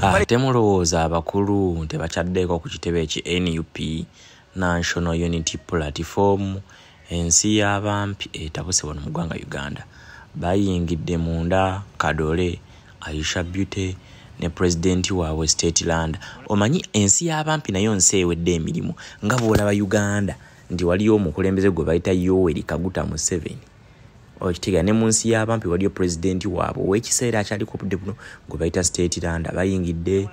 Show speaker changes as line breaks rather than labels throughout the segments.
Ate mulowooza abakulu tebakyaddeeko ku kitebe eki NUP, National Unity Platform. Ensi y'abampi etabuse wano mu ggwanga Uganda. Bayingidde munda Kadole, Aisha Beauty ne pulezidenti waabwe Stateland. Omanyi ensi y'abampi nayo nsi ewedde emirimu, nga bw'olaba Uganda nti waliyo omukulembeze gwe bayita Yoweri Kaguta Museveni. Okitegeera, ne mu nsi y'abampi waliyo pulezidenti waabwe ow'ekiseera akyaliko obudde buno gwe bayita Stateland. Bayingidde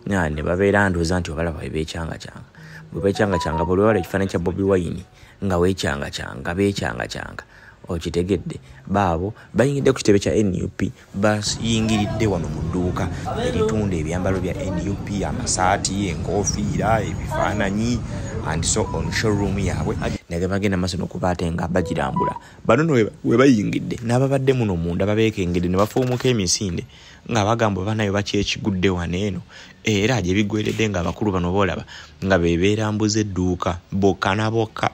ne babeera ndowooza nti obalaba bwe beecangacanga. Bwe beecangacanga, bwe olaba ekifaananyi kya Bobi Wine nga weecangacyanga, beecangacyanga. Okitegedde, baabo bayingidde ku kitebe kya NUP, bayingiridde wano mu dduuka eritunda ebyambalo bya NUP, amasaati, enkofiira, ebifaananyi and so on, showroom yaabwe. Naye bagenda maaso n'okuba ate nga bagirambula. Bano nno we bayingidde n'ababadde muno munda babeekengedde ne bafuumuka emisinde nga bagamba oba nayo bakyekigudde wano eno. Era gye biggweredde ng'abakulu bano boolaba nga be beerambuza edduuka bokka na bokka,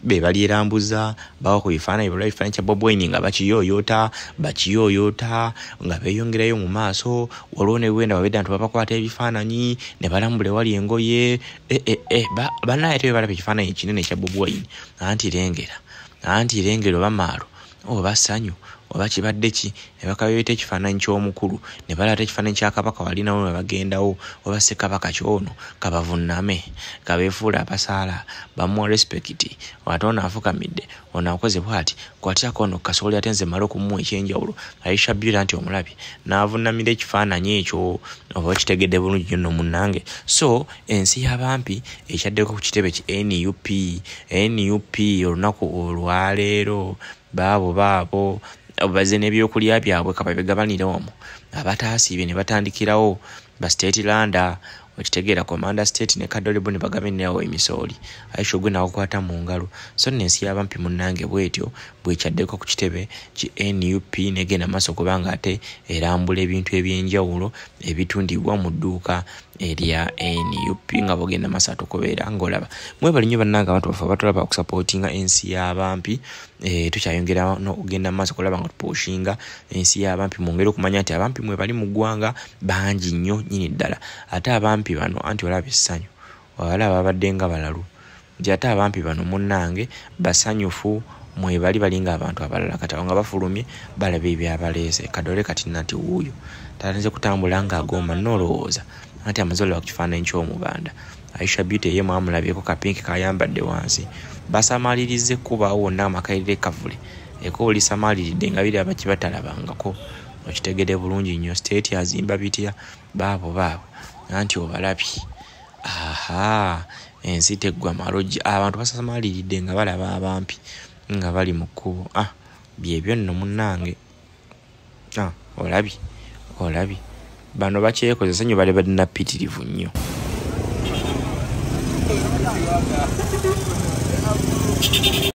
be balyerambuza, bawa ku bifaananyi, balaba ekifaananyi kya Bobi Wine nga bakiyooyoota, bakiyooyoota nga beeyongerayo mu maaso. Waliwo ne wenda babedda nti babakwata ebifaananyi ne balambula ewali engoye. Bannaye ate bwe balaba ekifaananyi ekinene ekya Bobi Wine, anti lengera, anti lengera oba maalo oba ssanyu oba kibadde ki, ne bakabeeta ekifaananyi ky'omukulu, ne balaba ate ekifaananyi kya Kabaka wali nawo ne bagendawo, oba Ssekabaka ky'ono, kabavunname, kabeefuula abasaala, bamuwa respect. Ate ono afukamidde, ono akoze bw'ati, kwatirako ono kasooli, ate nze mmale okumuwa eky'enjawulo. Aisha Beauty anti omulabye n'avunnamira ekifaananyi ekyo, oba okitegedde bulungi nnyo nno munnange. So ensi y'abampi ekyaddeko ku kitebe ki NUP, NUP olunaku olwaleero baabo baabo bazze n'ebyokulya byabwe kababigabanire omwo. Abataasiibye ne batandikirawo ba Stateland, okitegeera, Commander State ne Kadole bo ne bagabanirawo emisooli. Aisha ogwe n'agukwata mu ngalo. So nno ensi y'abampi munnange bw'etyo bw'ekyaddeko ku kitebe ki NUP n'egenda maaso kubanga ate erambula ebintu eby'enjawulo ebitundibwa mu dduuka erya NUP nga bw'ogenda maaso ate okubeera ng'olaba. Mwebale nnyo bannange abantu baffe abatulaba okusapootinga ensi y'abampi. Tukyayongera n'okugenda maaso okulaba nga tupushinga ensi y'abampi mwongere okumanya nti abampi mwe bali mu ggwanga bangi nnyo nnyini ddala. Ate abampi bano anti olaba essanyu, olaba babadde nga balalu, nti ate abampi bano munnange basanyufu mwe bali, balinga abantu abalala. Kati awo nga bafulumye balaba ebyabaleese. Kadole kati nati wuuyo talinze kutambula ng'agomba n'olowooza anti amaze olaba ku kifaananyi ky'omubanda. Aisha Beauty ye mwamulabyeko kapinki kayambadde wansi. Basamaaliriza ekkubo awo wonna amakalire kavule, ekkubo lisamaaliridde nga biri abaki batalabangako. Okitegedde bulungi nnyo. State azimba bitya baabo baabo anti obalabye. Aha, ensi teggwa malojja, abantu basamaaliridde nga balaba abampi nga bali mu kkubo. Byebyo nno munnange. Olabye, olabye bano bakyekozesa nnyo, bali balina ppitirivu nnyo.